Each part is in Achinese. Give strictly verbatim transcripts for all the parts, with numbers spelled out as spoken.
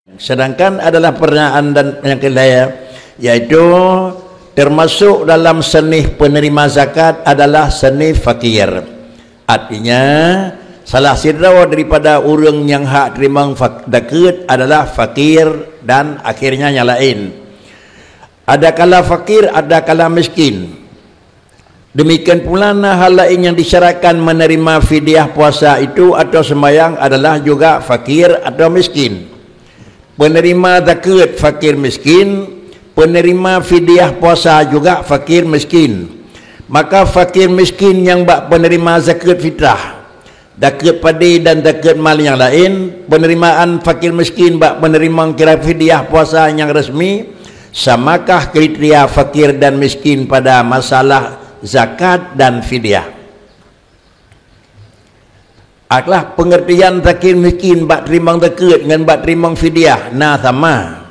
Sedangkan adalah pernyataan dan yang kedua, yaitu termasuk dalam senih penerima zakat adalah senih fakir. Artinya, salah sidroe daripada ureuëng nyang hak teurimong fak-, zakeuet adalah fakir dan akhirnya nyang laén. Ada kala fakir, ada kala miskin. Demikian pula na hal laén nyang disyaratkan menerima fidyah puasa itu atau sembahyang adalah juga fakir atau miskin. Penerima zakeuet fakir miskin, penerima fidyah puasa juga fakir miskin. Maka fakir miskin nyang bak penerima zakeuet fitrah, zakeuet padé dan zakeuet mal nyang laén, penerimaan fakir miskin bak penerima kira fidyah puasa nyang resmi, samakah kriteria fakir dan miskin pada masalah zakat dan fidyah. Adalah pengertian fakir miskin bak teurimong zakeuet ngon bak teurimong fidyah na sama.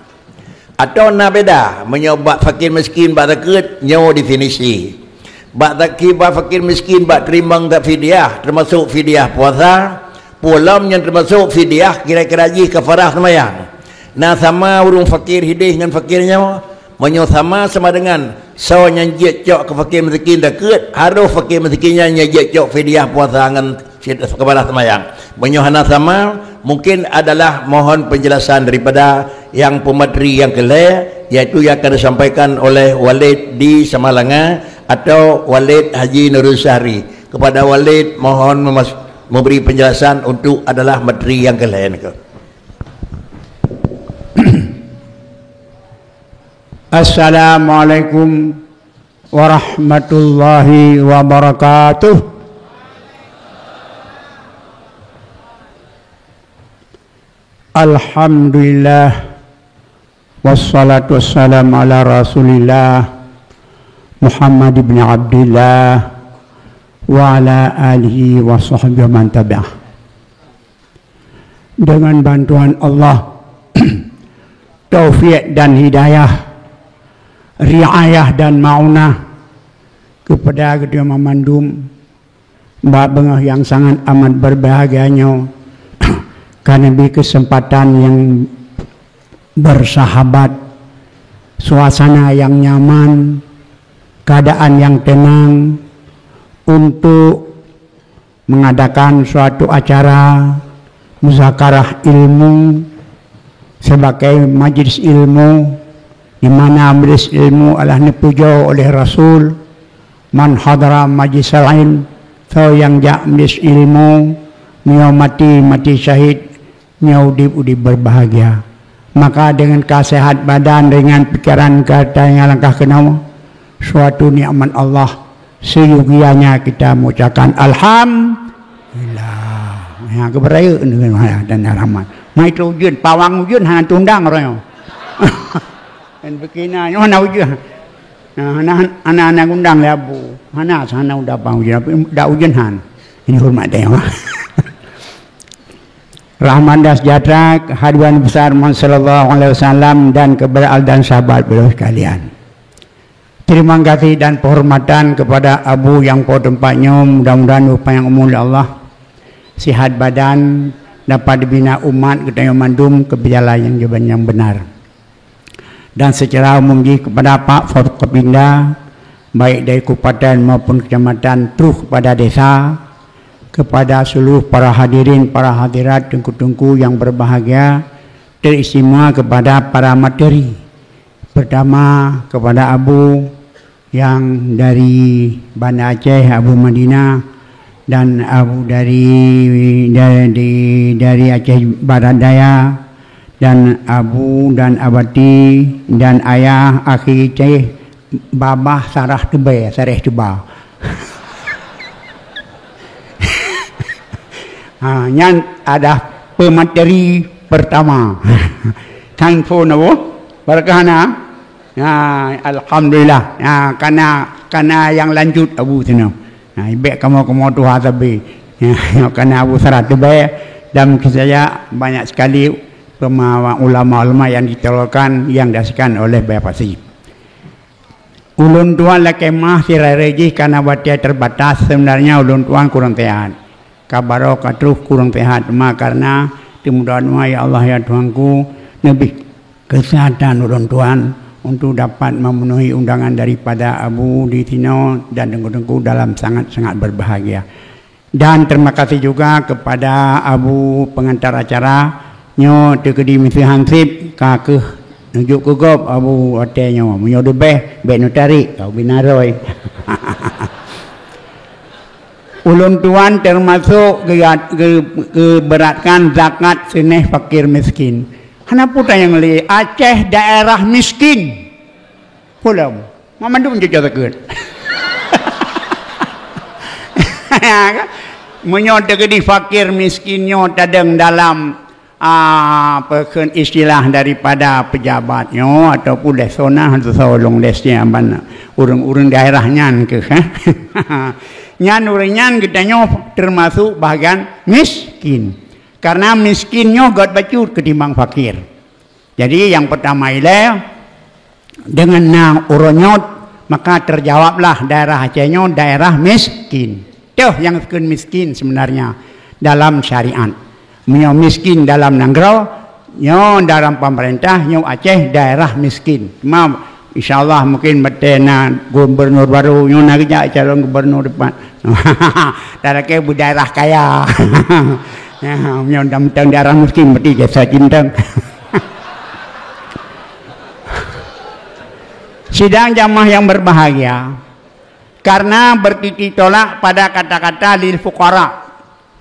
Atau na beda, meunyoe bak fakir miskin bak zakeuet, nyoe definisi. Bak zakeuet, bak fakir miskin bak teurimong fidyah, termasuk fidyah puasa, peue lom nyang termasuk fidyah kira-kira jih kafarah seumayang. Na sama ureuëng fakir hideh ngon fakir nyoe? Meunyoe sama, sama dengan soe nyang jeuet cok keu fakir miskin zakeuet, harôh fakir miskin nyan nyang jeuet cok fidyah puasa ngon fid-, kafarah seumayang. Meunyoe hana sama, mungkin adalah mohon penjelasan daripada yang pemateri yang keu lhée, yaitu yang akan disampaikan oleh Walid di Samalanga atau Walid Haji Nurul Syahri. Kepada Walid, mohon memas-, memberi penjelasan untuk adalah materi yang keu lhée nyoe. Assalamualaikum warahmatullahi wabarakatuh. Alhamdulillah, wassalatu wassalamu ala Rasulillah, Muhammad ibn Abdillah, wa ala alihi wa sahbihi wa man tabi'ah. Dengan bantuan Allah, taufik dan hidayah, riayah dan maunah kepada geutanyoe mandum, bak beungoh nyang sangat amat berbahagia nyoe, ka neubri keuseumpatan nyang bersahabat, suasana nyang nyaman, keadaan nyang tenang untuk mengadakan suatu acara muzakarah ilmu sebagai majlis ilmu, di mana majlis ilmu adalah neupujoe oleh Rasul, "Man hadara majlisal ilm," soe nyang jak majlis ilmu, meunyoe mati, mati syahid, nyoe udeb-udeb berbahagia. Maka dengan ka sehat badan, ringan pikiran, ka teuingat langkah keunoe, suatu nikmat Allah, seuyogianya kita mengucapkan alhamdulillah. Ya, keubeurayeuk dan rahmat. Mai trok ujeuen, pawang ujeuen hana tundang uroe nyoe. Dan bukina nyoe hana ujeuen. Nah, hana, hana, hana gundang lé abu. Hana, hana udah pawang ujeuen, tapi dak ujeuen han. Ini hormat deh, wah. Rahmat dan sejahtera kehadiran besar Muhammad sallallahu alaihi wasallam dan kepada al dan sahabat beliau sekalian. Terima kasih dan penghormatan kepada Abu nyang po teumpat nyoe, mudah-mudahan dipanjang umur lé Allah, sihat badan, dapat dibina umat geutanyoe mandum keu jalan nyang, jalan nyang benar. Dan secara umum jih kepada Pak Forkopimda, baik dari kabupaten maupun kecamatan, terus kepada desa, kepada seluruh para hadirin, para hadirat, teungku-teungku yang berbahagia, teristimewa kepada para materi. Pertama, kepada Abu yang dari Banda Aceh, Abu Madinah, dan Abu dari, dari, dari Aceh Barat Daya, dan Abu dan Abati, dan Ayah, Akhi, Ceh, Babah, Sarah Teubai, Sareh Teuba. Ha, nyan ada pemateri pertama. Thank you, Abu. Barakah na. Ya, alhamdulillah. Ya, kana, kana yang lanjut Abu sana. Ya, ibek kamoe-kamoe tuha sabe. Ya, kana Abu Sarah Teubai dan mungkin saja banyak sekali pema-, ulama-ulama yang ditelurkan, yang dihasilkan oleh Baya Pasi. Ulôn tuan lakée meuah siraya jih kana watée terbatas, sebenarnya ulôn tuan kurang sehat. Ka baroe ka troh kurang sehat, ma karena teumudah doa, ya Allah, ya Tuhanku, Neubri keuseuhatan ulôn tuan untuk dapat memenuhi undangan daripada Abu di sinoe dan teungku-teungku dalam sangat-sangat berbahagia. Dan terima kasih juga kepada Abu pengantar acara nyoe teukeudi miseue hansip ka keuh neujok keu gob Abu watée nyoe. Meunyoe leubeh, bék neutarek, ka ubina roi. Ulôn tuan termasuk geu-, geu-, geuberatkan zakat seuneh fakir miskin. Hana peue tanyong lé, Aceh daerah miskin. Peue lom, mak mandum jeuet jazakeut. Ya kan? Meunyoe teukeudi fakir miskin nyoe tadeng dalam, ah, peue kheun istilah daripada pejabat nyoe ataupun lé sonah atau lôn lé siaban ureuëng-ureuëng daerah nyan keuh, eh? Nyan ureuëng nyan geutanyoe termasuk bahagian miskin. Karena miskin nyoe gét bacut ketimbang fakir. Jadi, nyang pertama ilée, deungon na uroe nyoe, maka terjawablah daerah Aceh nyoe daerah miskin. Toh nyang kheun miskin sebenarnya dalam syariat. Meunyoe miskin dalam nanggroe, nyoe dalam pemerintah, nyoe Aceh daerah miskin. Cuma, insya Allah mungkin batée na gubernur baru, nyoe na geujak calon gubernur depan. Talakée beudaerah kaya. Ya, nyoe daerah miskin, berarti jasa cintang. Sidang jamaah yang berbahagia, karena bertitik tolak pada kata-kata lil fuqara,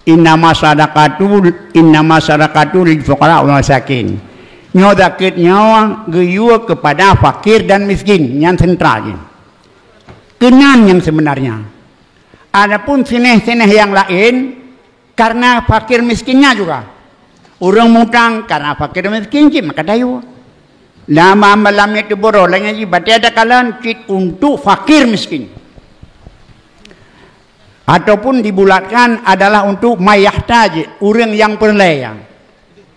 innama sadaqatu, innama sadaqatu lil fuqara wal masakin. Nyoe zakeuet nyoe geuyue kepada fakir dan miskin, nyan sentral jih. Keunan nyang sebenarnya. Adapun sineh-sineh nyang laén, karena fakir miskinnya juga. Ureuëng mutang karena fakir miskin cit maka dayuh. Lama malam itu boro lagi batée ada kalan cit untuk fakir miskin. Ataupun dibulatkan adalah untuk mayahtaj, ureuëng yang perlaya,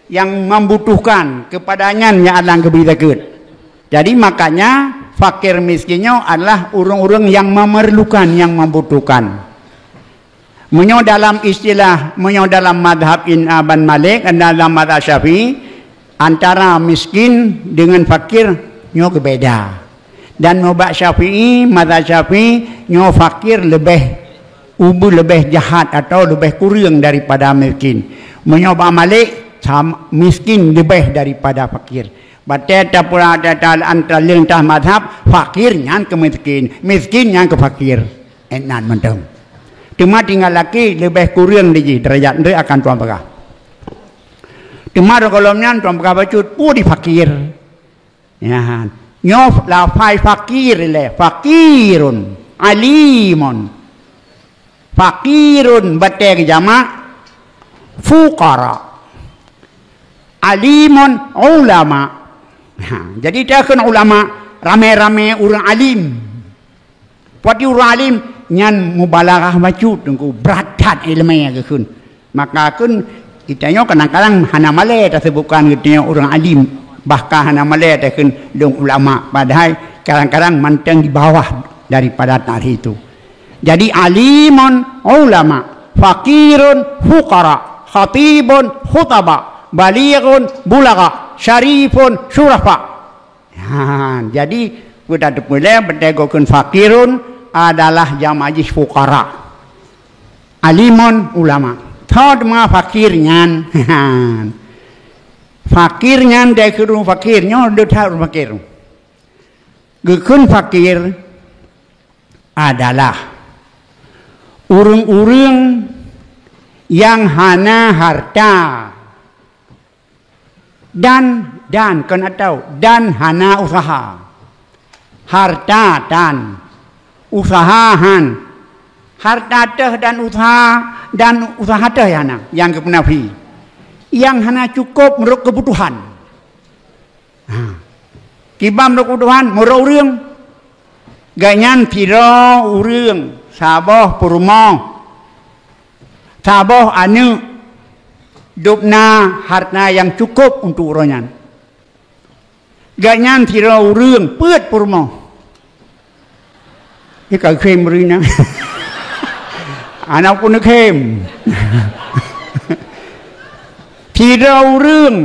yang membutuhkan, kepadanya yang alang geubri zakeuet. Jadi makanya fakir miskin nyoe adalah ureuëng-ureuëng yang memerlukan, yang membutuhkan. Meunyoe dalam istilah, meunyoe dalam mazhab Imam Malik, dalam mazhab Syafi'i, antara miskin dengan fakir nyoe geubeda. Dan meubak Syafi'i, mazhab Syafi'i, nyoe fakir leubeh ubeut, leubeh jahat atau leubeh kureueng daripada miskin. Meunyoe bak Malik, sam-, miskin leubeh daripada fakir. Batée tapula antara lintah mazhab, fakir nyan keu miskin, miskin nyan keu fakir. Inan mantong. Teuma tinggai laki leubeh kureueng di jih derajat nyoe akan tuan peugah. Teuma gohlom nyan tuan peugah bacut peue di fakir. Ya, nyoe lafai fakir lé, fakirun, alimun. Fakirun batée geujamak fuqara. Alimun ulama. Ha, jadi takheun ulama ramé-ramé ureuëng alim. Pati ureuëng alim nyan mubalaghah bacut teungku, brat that iéleumé geukheun. Maka kheun geutanyoe kadang-kadang hana malée tasebutkan geutanyoe ureuëng alim, bahkan hana malée takheun lôn ulama, padahai kadang-kadang mantong di bawah daripada tarikh itu. Jadi alimun ulama, fakirun fuqara, khatibun khutaba, balighun bulagha, syarifun syurafa. Ha, jadi peue tateupeue lé batée geukheun fakirun adalah jamak jih fuqara. Alimun ulama. Tho teuma fakir nyan. Fakir nyan dai keu ureuëng fakir, nyoe deuh that ureuëng fakir. Geukheun fakir adalah ureuëng-ureuëng nyang hana harta. Dan, dan, kon atau, dan hana useuha. Harta tan, useuha han. Harta teuh dan useuha, dan useuha teuh nyang hana, nyang geupeunafi. Nyang hana cukôp meunurot keubutuhan. Ha. Kiban meunurot keubutuhan, meunurot ureuëng. Gobnyan sidroe ureuëng, saboh peurumoh, saboh aneuëk, dubna harta nyang cukôp untuk uroe nyan. Gobnyan sidroe ureuëng peuet peurumoh. Nyoe ka khem ureuëng nyan. Aneuk pun khem. Sidroe ureuëng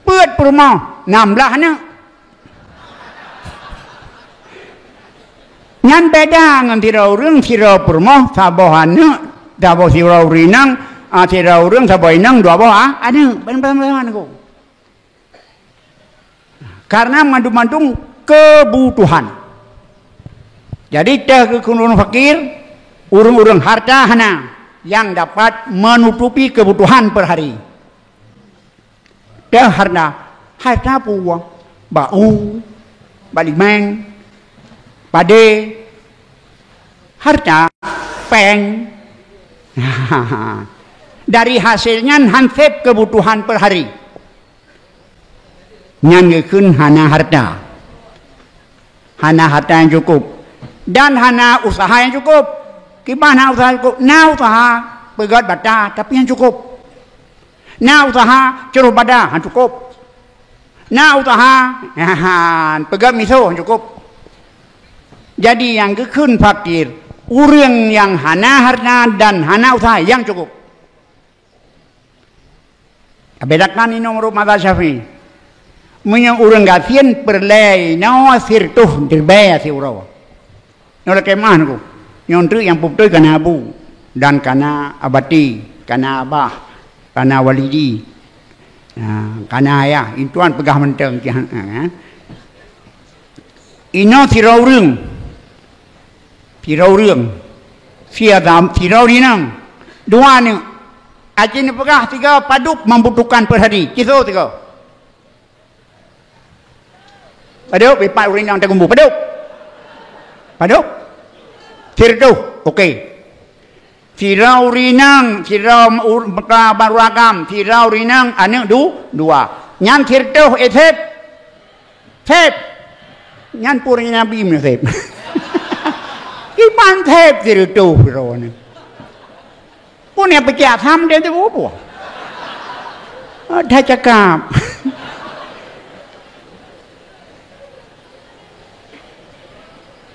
Peuet peurumoh, nam blaih aneuk. Nyan beda ngon sidroe ureuëng, sidroe peurumoh, saboh aneuk, saboh sidroe ureuëng inong, ah, sidroe ureuëng, saboh inong, dua boh, ah, aneuk. Ban-ban-ban-ban, Teungku. Karena mandum-mandum kebutuhan. Jadi, teuh keu ureuëng fakir, ureuëng-ureuëng harta hana yang dapat menutupi kebutuhan per hari. Teuh harta, harta peue? Bak u, bak limeng, padé, harta, péng. Dari hasil nyan han sép kebutuhan per hari. Nyan geukheun hana harta. Hana harta nyang cukup. Dan hana useuha nyang cukup. Kiban hana useuha nyang cukup? Na useuha peugöt bata, tapi han cukup. Na useuha curoh bada, han cukup. Na useuha peugöt miseue, han cukup. Jadi, nyang geukheun fakir, ureuëng nyang hana harta dan hana useuha nyang cukup. Bedakan inoe meunurot mazhab Syafi'i. Meunyoe ureuëng gasien peureulée inoe sireutoh ribée siuroe. Nyoe lakée meu'ah, Teungku. Nyoe treuk nyang peubeutôi kana abu, dan kana abati, kana abah, kana walidi, ah, kana ayah. Intuan peugah mantong, ah. Inoe sidroe ureuëng. Sidroe ureuëng. Si Adam, sidroe inong. Dua aneuk. Aci neupeugah tiga padub membutuhkan per hari. Ci soe tiga? Padub, ipat ureuëng inong tagumbu. Padub. Padub. Sireutoh. Okey. Sidroe ureuëng inong, sidroe ur-, meuka baru agam, sidroe ureuëng inong aneuk du-, dua. Nyan sireutoh, eh, sép. Sép. Nyan pur Nabi meunyoe sép. Kiban sép sireutoh droeneuh. Pun nyang peucaya asam dia tu apa? Ada cakap.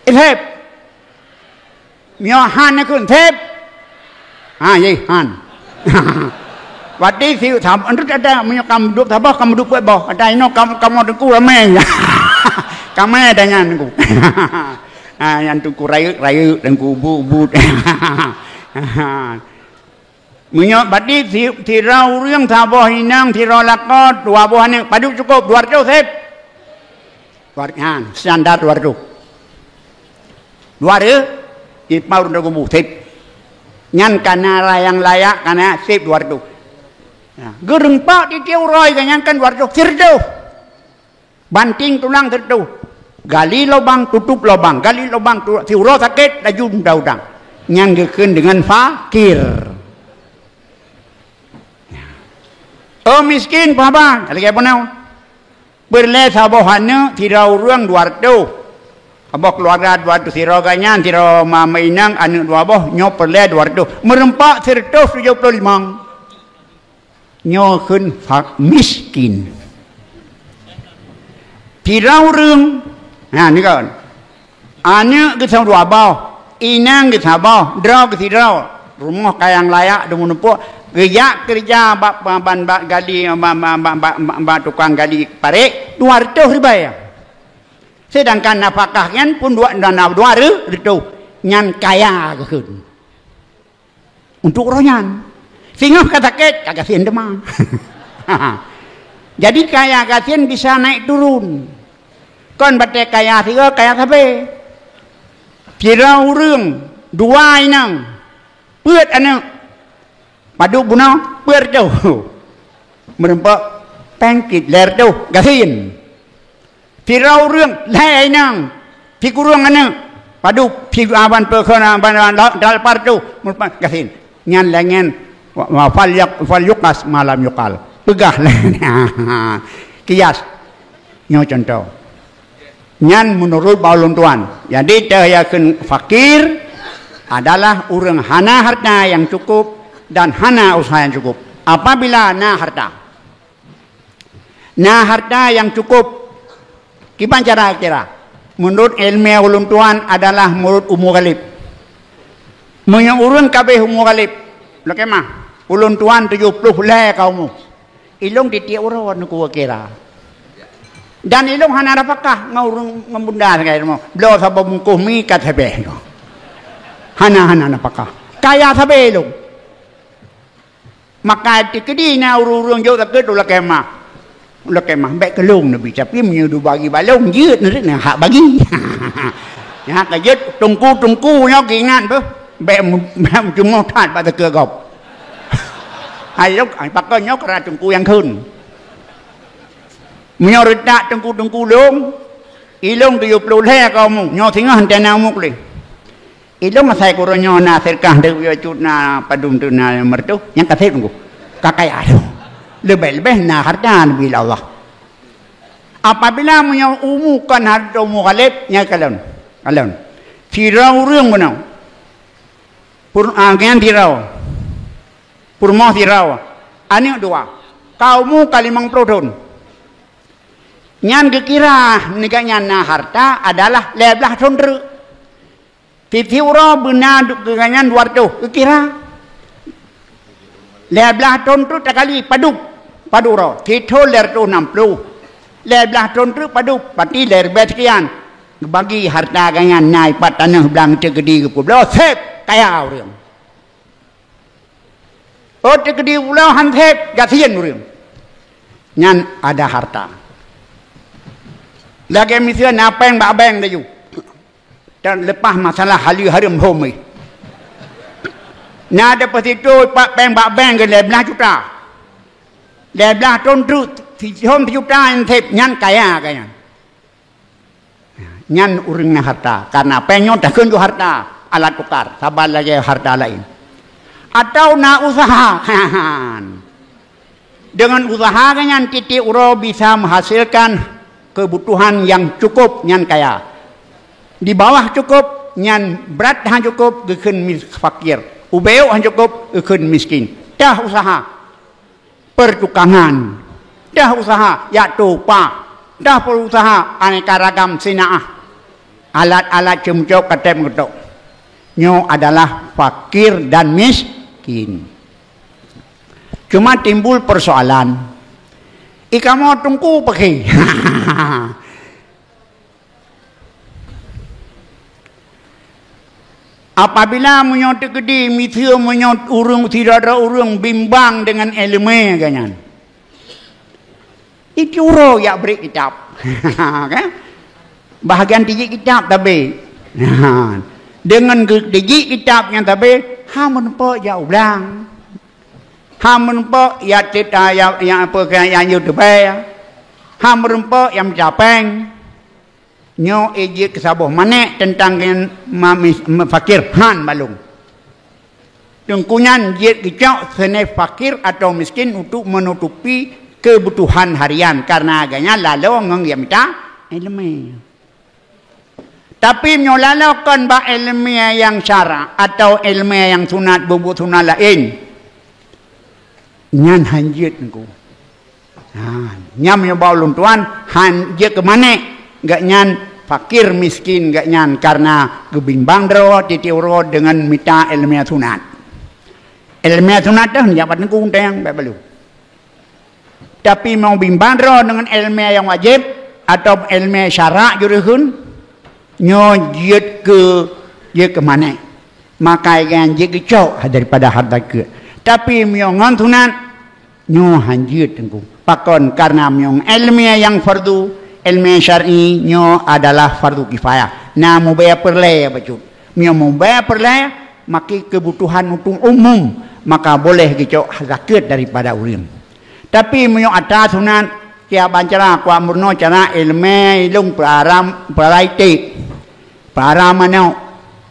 Eh, sép. Meunyoe han neukheun, sép. Ha, yeh, han. Berarti si sam-, entut ada, meunyoe kamoe duek saboh, kamoe duek peuet boh. Ada inoe kam-, kamoe teungku ramé. Kamé dah nyan teungku. Ha, nyang teungku rayeuk-rayeuk, teungku ubut-ubut. Meunyoe berarti si, sidroe ureuëng saboh inong, sidroe lakoe, dua boh aneuk, padub cukup, dua reutôh sép. Dua, ha, standar dua reutôh. Dua reutôh, ipat ureuëng tagumbu, sép. Nyan kana nyang layak, kana sép dua reutôh. Ha, geureumpak tiep-tiep uroe ka nyan kan dua reutôh, sireutoh. Banting tulang sireutoh. Gali lubang, tutup lubang. Gali lubang, tu-, siuroe sakét, laju mudah udang. Nyan geukheun deungon fakir. Oh, miskin, pahaba, lagée bunoe. Peureulée saboh aneuk, sidroe ureuëng dua reutôh. Saboh keuluwarga dua reutôh, sidroe gobnyan, sidroe ma-, ma inong, aneuk dua boh, nyoe peureulée dua reutôh. Meureumpok sireutoh tujoh ploh limong. Nyoe kheun fa-, miskin. Sidroe ureuëng, na, ni kan. Aneuk geusaboh dua boh, inong geusaboh, droe geusidroe. Rumoh ka nyang layak deungon neupok, geujak keureuja bak, bak, bak, bak gali, bak, bak tukang gali parék, dua reutôh ribée. Sedangkan nafakah nyan pun dua, dua, dua reutôh. Nyan kaya geukheun. Untuk roh nyan. Singoh ka sakét, ka gasien teuma. Jadi, kaya gasien bisa naik turun. Kon batée kaya sigoe, kaya sabe. Sidroe ureuëng, dua inong, peuet aneuk, padub bunoe, peuet reutôh. Meureumpok péng cit lhée reutôh, gasien. Sidroe ureuëng lhée inong, sikureueng aneuk, padub si aban peukhon aban, aban dal par tu, meureumpok gasien. Nyan lagée nyan, wa, wa, fal yak-, fal yuqas ma lam yuqal. Peugah lagée nyan. Kias. Nyoe cuntoh. Nyan meunurot bak ulôn tuan. Jadi, teuh yakheun fakir adalah ureuëng hana harta nyang cukup dan hana useuha nyang cukup. Apabila na harta, Na harta nyang cukup. Kiban cara kira? Meunurot iéleumé ulôn tuan adalah meunurot umu ghalib. Meunyoe ureuëng ka abéh umu ghalib, lakée mah, ulôn tuan tujoh ploh lhée ka umu. Ilong titik uroe neuku kira. Dan ilong hana ada pakah ngon ureuëng ngon bunda sagai rumoh. Bloe saboh bungkôh mi ka sabé nyoe. Hana, hana na pakah. Kaya sabé ilong. Maka teukeudi na ureuëng-ureuëng jok sakét u lakée mah. U lakée mah, bék keulong neubi, tapi meunyoe dubagi balong, jeuet neurit na hak bagi. Nyan ka jeuet teungku-teungku nyoe geuingat beuh. Bék mu-, bék meucumôh that bak teukeu gob. Hai lok, hai pakon nyoe keuran teungku nyang kheun. Meunyoe reutak teungku-teungku lôn, ilong tujoh ploh lhée ka umu, nyoe singoh hana umu lé. Ilong asai keuroe nyoe na sirkah teuh, cut na padum teuh na meureutoh, nyang ka sép teungku. Ka kaya teuh. Leubeh-leubeh na hareuta neubi lé Allah. Apabila meunyoe umu kon hareuta umu ghaleb, nyan kalon. Kalon. Sidroe ureuëng bunoe. Pur-, ah, nyan sidroe. Peurumoh sidroe. Aneuëk dua. Ka umu ka limong ploh thon. Nyan geukira nibak nyan na hareuta adalah lhée blaih thon treuk. Tiep-tiep uroe beuna du-, keu gobnyan dua reutôh, geukira. Lhée blaih thon treuk takali padub, padub uroe, sithon lhée reutôh nam ploh. Lhée blaih thon treuk padub, berarti lhée ribée sekian. Geubagi hareuta gobnyan na ipat tanoh blang teukeudi geupubloe, sép, kaya ureuëng. Oh, teukeudi pulo han sép, gasien ureuëng. Nyan ada hareuta. Lagée miseue na péng bak bank laju. Dan leupah masalah hali hareuem hom, eh. Na deposito pat péng bak bank lhée blaih juta. Lhée blaih thon treuk, sithon sijuta han sép, nyan kaya, kaya. Nyan ureuëng na hareuta. Karena péng nyoe takheun keu hareuta, alat tukar, saban lagée hareuta laén. Atau na useuha. Deungon useuha gobnyan tiep-tiep uroe bisa meuhasilkan keubutuhan nyang cukôp, nyan kaya. Di bawah cukôp, nyan brat han cukôp, geukheun mis-, fakir. Ubeuek han cukôp, geukheun miskin. Tah useuha. Pertukangan, tah useuha jak tupa, tah peuuseuha aneka ragam sinaah, alat-alat ceumeucok katém geutok. Nyoe adalah fakir dan miskin. Cuma timbul persoalan, i kamoe teungku pakri? Apabila meunyoe teukeudi miseue meunyoe ureuëng sidroe-droe ureuëng bimbang deungon iéleumé gobnyan, itu uroe jak bri kitab. Kan? Bahagian tijik kitab tabe. Deungon geu-, tijik kitab nyang tabe, ha meureumpok jak u blang. Ha meureumpok jak tit-, ah, jak, jak apa, jak, jak yue teubai. Ha meureumpok jak mita péng. Nyoe jeuet keu saboh manék teuntang ngon ma-, mis-, ma-, fakir, han balong. Teungku nyan jeuet geucok seuneh fakir atau miskin untuk menutupi kebutuhan harian, karena gobnyan laloe ngon jak mita iéleumé. Tapi meunyoe laloe kon bak iéleumé nyang syara atau iéleumé nyang sunat, buet-buet sunat laén, nyan han jeuet teungku. Ha, nyan meunyoe bak ulôn tuan, han jeuet keu manék, gobnyan fakir miskin gobnyan karena geubimbang droe tiep-tiep uroe deungon mita iéleumé sunat. Iéleumé sunat teuh jak bak teungku teuntang bék balong. Tapi meunyoe bimbang droe deungon iéleumé nyang wajéb atau iéleumé syara jureuheun, nyoe jeuet keu, jeuet keu manék. Maka nyan jeuet geucok daripada hareuta keue. Tapi meunyoe ngon sunat, nyoe han jeuet teungku. Pakon? Karena meunyoe iéleumé nyang fardu, iéleumé syar'i, nyoe adalah fardu kifayah. Na mubaya peureulée bacut. Meunyoe mubaya peureulée, maka keubutuhan untuk umum, maka boleh geucok zakeuet daripada ureuëng. Tapi meunyoe atra sunat, kiban cara kuat meurunoe cara iéleumé ilong peuaram, peuarai tiek, peuaram manok,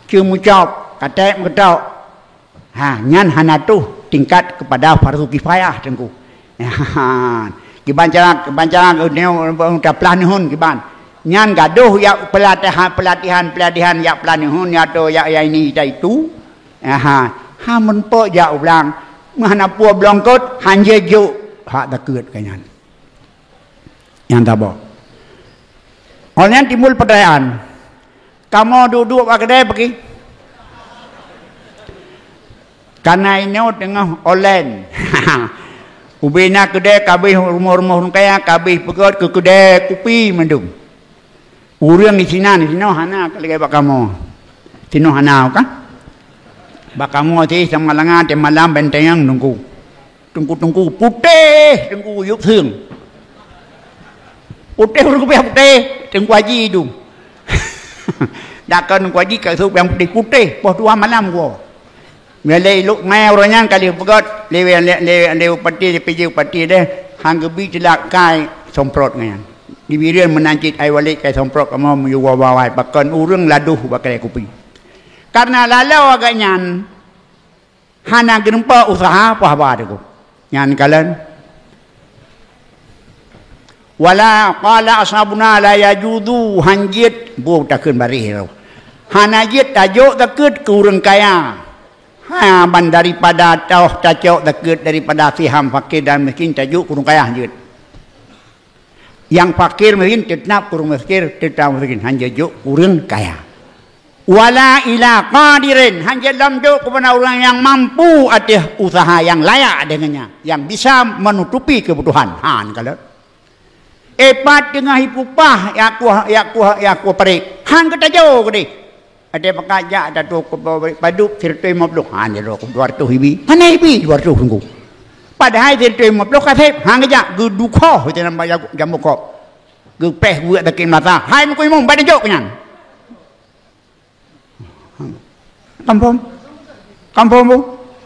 ceumeucok, katém geutok. Ha, nyan hana troh tingkat keupada fardu kifayah teungku. Kiban cara, kiban cara geuneuk taplah neuhon kiban. Nyan gadoh jak peulatihan, peulatihan, peulatihan jak peulatihan, jak tu, jak, jak ini, jak itu. Aha, ha meureumpok jak u blang. Meuhana peue blong kot, han jeuet jok hak zakeuet gobnyan. Nyang saboh. Óh lheueh nyan timbul peutanyaan, kamoe duek-duek bak keudè pakri? Kana inoe teungoh online. Ubena keudè kabeh rumoh-rumoh ureuëng kaya, kabeh peugöt keu keudè kupi mandum. Ureuëng di sinan, di sinoe hana lagèe bak kamoe. Sinoe hana kan? Bak kamoe sih sama langa teumalam benteng teungku. Teungku-teungku putéh, teungku yub seung. Putéh ureuëng kupiah putéh, teungku haji dum. Dak kon teungku haji ka seup nyang putéh-putéh, poh dua malam gua. Lé lok ngai uroe nyan ka lheueh peugöt lé, lé, lé, lé upati, lé P J Upati deh, han geubi teulak kai somprot ngai nyan. Di Bireuen meunan cit ai walét kai somprot kamoe meuyue wawai pakon ureuëng ladôh bak keudè kupi. Karena lalu agak nyan hana geureumpok usaha poh haba teungku. Nyan kalon. Wala qala ashabuna la yajuzu, han jeuet bu takheun bareh tu. Hana jeuet tajok zakeuet keu ureuëng kaya. Ha, ban daripada toh tacok zakeuet daripada siham fakir dan miskin tajok keu ureuëng kaya jeuet. Nyang fakir miskin tetap keu ureuëng miskin, tetap miskin, han jeuet jok keu ureuëng kaya. Wala ila qadirin, han jeuet lom jok keupada ureuëng nyang mampu ateueh usaha nyang layak deungon nyan, nyang bisa menutupi keubutuhan. Han kalon. Ipat teungoh ipupah, ya kuah, ya kuah, ya kuah parit. Han geutajok keudeh. Ada pakat jak tatuh keu pabrik padub sireutoh lima puluh. Han jadok dua ratus ibi. Hana ibi dua ratus sungguh. Padahai sireutoh lima puluh kaseb, han geujak geudukhoh itu nampak jamu kop. Geupeh buet sakét mata. Hai meukeumum, bak dijok nyan. Kampung. Kampung bu.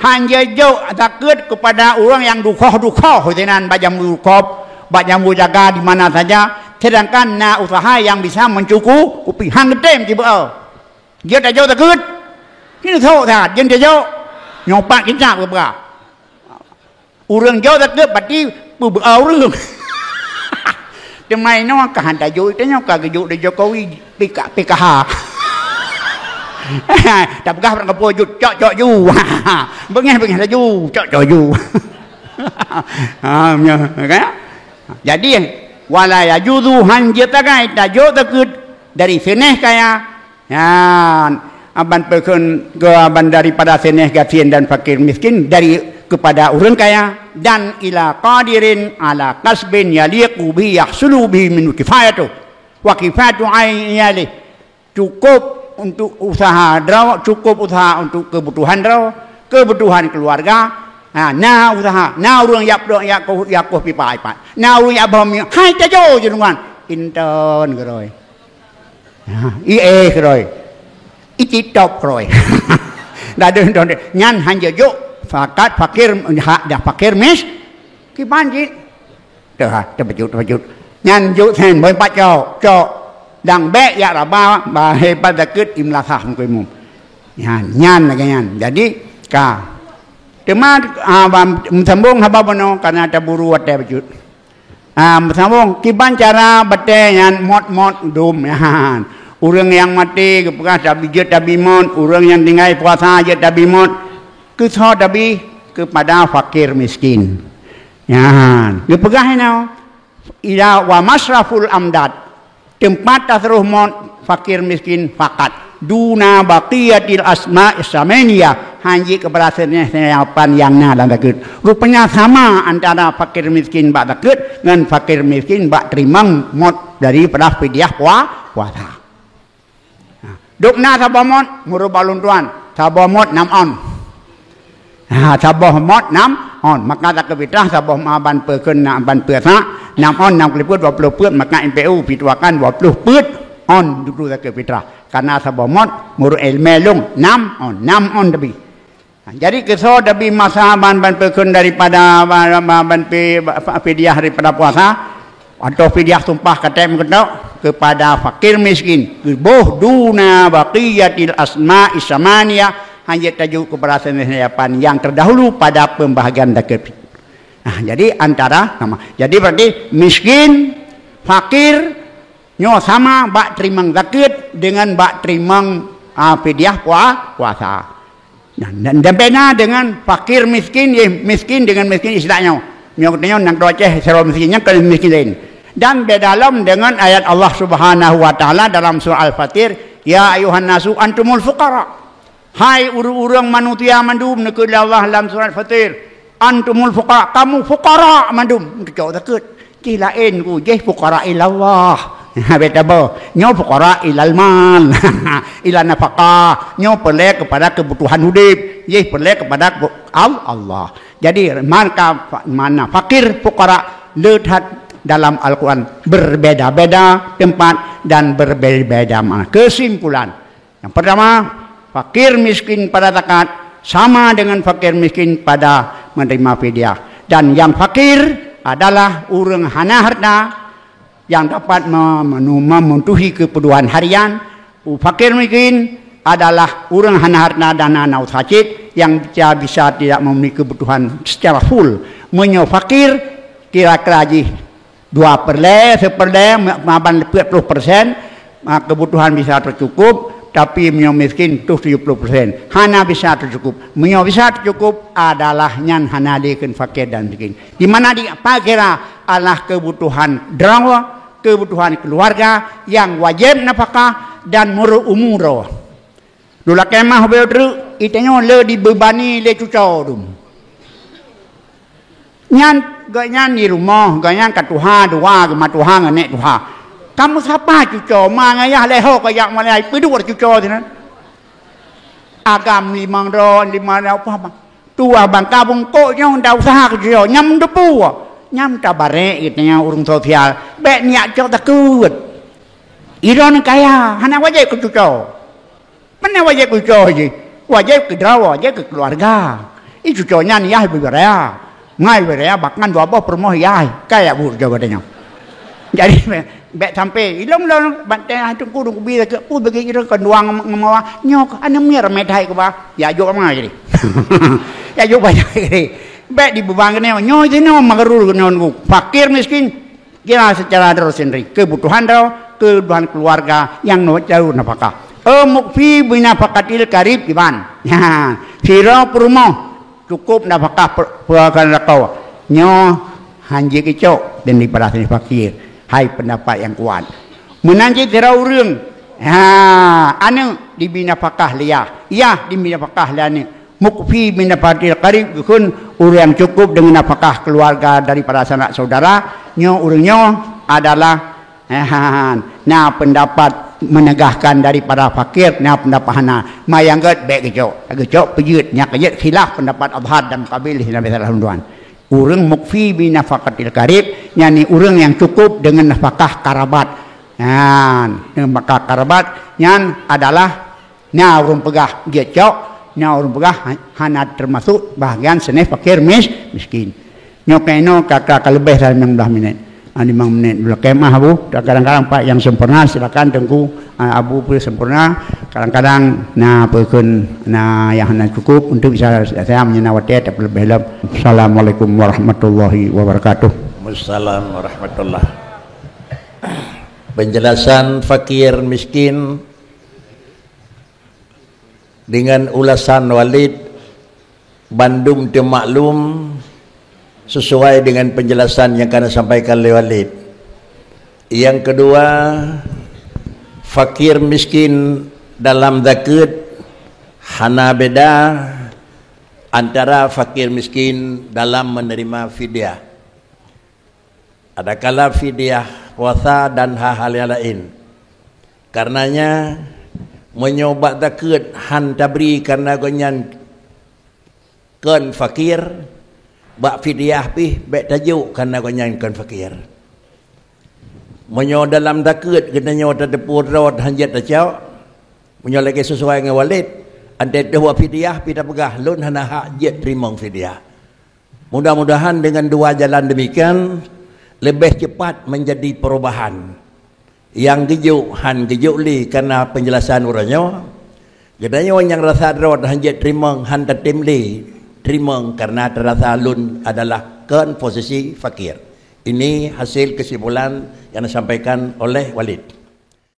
Han jijok zakeuet keupada ureuëng nyang dukhoh-dukhoh sinan bak jambu kop, bak jambu jaga di mana saja, sedangkan na usaha nyang bisa mencuku-, kupi. Han geutem jibeuo. Jeuet tajok zakeuet. Ini sok that, jeuet tajok. Nyoe pat kicap geupeugah. Ureuëng jok zakeuet pati peubeuo ureuëng. Teuma inoe ka han tajok, tanyoe ka geujok lé Jokowi P K, P K H. Tapeugah barang kapeue jok, cok, cok ju. Beungéh, beungéh laju, cok, cok ju. Ha, nyoe, kan? Jadi, wala yajuzu, han jeuet tagai tajok zakeuet dari seunéh kaya, nyan, aban peukheun keu aban daripada seunéh gasien dan fakir miskin dari kepada ureuëng kaya, dan ila qadirin ala kasbin yaliqu bihi yahsulu bihi min kifayatu wa kifayatu ainihi, cukup untuk usaha droe, cukup usaha untuk keubutuhan droe, keubutuhan keuluwarga. Ha, na usaha, na ureuëng jak peuduek, jak koh, jak koh pipa ipat. Na ureuëng jak boh minyeuk, hai tajok jeunungan. Inton keudroe. Ha, i éh keudroe. I titop keudroe. Dak deuh don deh. Nyan han jijok fakat fakir, ha, dah fakir mis. Kiban cit. Teuh, ha, teupeujut, teupeujut. Nyan jok sen, boh pat cok, cok. Dang bék jak raba, bah hebat zakeuet imlasah meukeumum. Nyan, nyan lagée nyan. Jadi, ka. Teuma, ha, ba-, meusambong haba bunoe, karena taburu watée bacut. Ha, meusambong, kiban cara batée nyan mot-mot dum nyan. Ureuëng nyang maté geupeugah tabi jeuet tabi mot, ureuëng nyang tinggai puasa jeuet tabi mot. Keusoe tabi keupada fakir miskin. Nyan, geupeugah inoe, ila wa masraful amdad, teumpat tasroh mot fakir miskin fakat. Duna baqiyatil asma samaniyah, han jeuet keupada seunéh-seunéh lapan nyang na lam zakeuet. Rupanya sama antara fakir miskin bak zakeuet ngon fakir miskin bak teurimong mot daripada fidyah pua-, puasa. Ha, dok na saboh mot, meureuba lôn tuan, saboh mot nam on. Ha, saboh mot nam on. Maka zakeuet fitrah saboh ma ban peue kheun na ban peue sa, nam on, nam keuleupeuet dua ploh peuet, maka M P U pituakan dua ploh peuet on dudoe zakeuet fitrah. Karena saboh mot meureuet iéleumé lôn nam on, nam on tabi. Ha, jadi keusoe tabi masa ban, ban peue kheun daripada ban, ban, ban pi-, ba-, fa-, fidyah daripada puasa, atau fidyah sumpah katem meukeudok keupada fakir miskin, geuboh duna baqiyatil asma samaniyah, han jeuet tajok keupada seunéh lapan nyang terdahulu pada pembahagian zakeuet. Nah, jadi antara sama. Jadi berarti miskin, fakir, nyoe sama bak teurimong zakeuet deungon bak teurimong, a, fidyah pua-, puasa. Nah, dan, dan beda dengan fakir miskin, ye, miskin dengan miskin istilah nyoe. Nyoe geutanyoe nanggroe Aceh sidroe miskin, nyang keuneuk miskin laén. Dan beda lom dengan ayat Allah Subhanahu wa Taala dalam surah Al-Fatir, "Ya ayuhan nasu antumul fuqara." Hai ureuëng-ureuëng manusia mandum, neukheun lé Allah lam surat Fatir, "Antumul fuqara, kamu fuqara mandum." Keucok takut. Cih laén ku, jih fuqara ilallah. Beda boh. Nyoe fuqara ilal mal. Ila nafaqah. Nyoe peureulée kepada kebutuhan udép. Jih peureulée kepada kebu-, Al-, Allah. Jadi, maka fa-, makna fakir, fuqara, le that dalam Al-Quran. Berbeda-beda tempat dan berbeda-beda makna. Kesimpulan. Yang pertama, fakir miskin pada zakat sama dengan fakir miskin pada menerima fidyah. Dan yang fakir adalah ureuëng hana harta yang dapat me-, menu-, memenuhi kebutuhan harian. Fakir miskin adalah ureuëng hana harta dan hana usaha cit yang bisa, bisa tidak memenuhi kebutuhan secara full. Meunyoe fakir, kira-kira jih dua perlée, seperlée, ma-, maban peuet ploh persen, ma-, kebutuhan bisa tercukup, tapi meunyoe miskin tuh tujuh puluh persen. Hana bisa tercukup. Meunyoe bisa tercukup, adalah nyan hana dikheun fakir dan miskin. Di mana di apa kira adalah kebutuhan droe, kebutuhan keluarga yang wajib nafkah dan meureu'umu droe. Dulakée mah ubé treuk, itanyoe le dibebani lé cuco dum. Nyan, geuh nyan di rumoh, geuh nyan ka tuha dua, geuma tuha ngon nek tuha. Kamu sapa cuco, ma ngayah leho ka jak malai, peudua cuco sinan. Agam limong droe, limong droe, apa, apa. Tuha bangka bungkok nyoe ndak usah keu cuco, nyam depu. Nyam tabarek geutanyoe ureuëng sosial, bék niyak cok takot. Iron kaya, hana wajéb keu cuco. Mana wajéb keu cuco jih? Wajéb keu droe, wajéb keu keuluwarga. I cuco nyan yah beu raya. Ngai beu raya bahkan dua boh peurumoh yah. Kaya bu jawabannya. Jadi, bék sampai ilong-long bantai ah teungku dong kubi ke pu bagi kira ke duang ngemawa. Nyoe ke aneuk mir ramai thai ke ba. Ya jok ma jadi. Ya jok banyak jadi. Bék dibeban kena nyoe jinoe magarul kena nunggu. Fakir miskin. Kira secara droe sendiri, kebutuhan droe, kebutuhan keluarga nyang no jauh nafkah. E mukfi binafaqatil qarib iban. Ha, sidroe peurumoh cukup nafkah per-, peureukan lakoe. Nyoe hanjeuet geucok dan dipeurasai fakir. Hai pendapat nyang kuat. Meunan cit sidroe ureuëng, ha, aneuk dibri nafkah lé yah, yah dibri nafkah lé aneuk. Mukfi binafaqatil qarib geukheun ureuëng nyang cukup deungon nafkah keuluwarga daripada sanak syedara, nyoe ureuëng nyoe adalah, eh, na pendapat meunegahkan daripada fakir, na pendapat hana. Ma nyang gét bék geucok. Geucok peujeuet, nyang keujeuet khilaf pendapat Azhar dan Muqabil di Nabi sallallahu alaihi wasallam. Ureuëng mukfi binafaqatil qarib, yakni ureuëng nyang cukup deungon nafkah karabat. Nyan, nafkah karabat nyan adalah Na ureuëng peugah jeuet cok, na ureuëng peugah ha-, hana teumasok bahagian seuneh fakir mis-, miskin. Nyoe keunoe ka, ka, ka leubeh dari limong belas minit. Ah, limong minit dulu. Kemah Abu, kadang-kadang Pak nyang sempurna, silakan Teungku, ah, Abu pun sempurna. Kadang-kadang na peukon na nyang hana cukup untuk bisa saya menyena watée tapi leubeh lom. Assalamualaikum warahmatullahi wabarakatuh. Wassalam warahmatullah. Penjelasan fakir miskin dengan ulasan Walid bandum teumaklum sesuai dengan penjelasan yang ka na sampaikan lé Walid. Yang kedua, fakir miskin dalam zakeuet hana beda antara fakir miskin dalam menerima fidyah. Adakala fidyah puasa dan hal-hal yang lain. Karenanya, meunyoe bak zakeuet han tabri karena gobnyan kon fakir, bak fidyah pih bék tajok karena gobnyan kon fakir. Meunyoe dalam zakeuet geutanyoe tateupeue droe han jeuet tacok, meunyoe lagée sesuai ngon Walid, antée teuh bak fidyah pih tapeugah, "Lôn hana hak jeuet teurimong fidyah." Mudah-mudahan dengan dua jalan demikian, lebih cepat menjadi perubahan. Nyang geujok han geujok lé karena penjelasan uroe nyoe. Geutanyoe nyang rasa droe han jeuet teurimong han tatem lé teurimong karena terasa lôn adalah kon posisi fakir. Ini hasil kesimpulan yang disampaikan oleh Walid.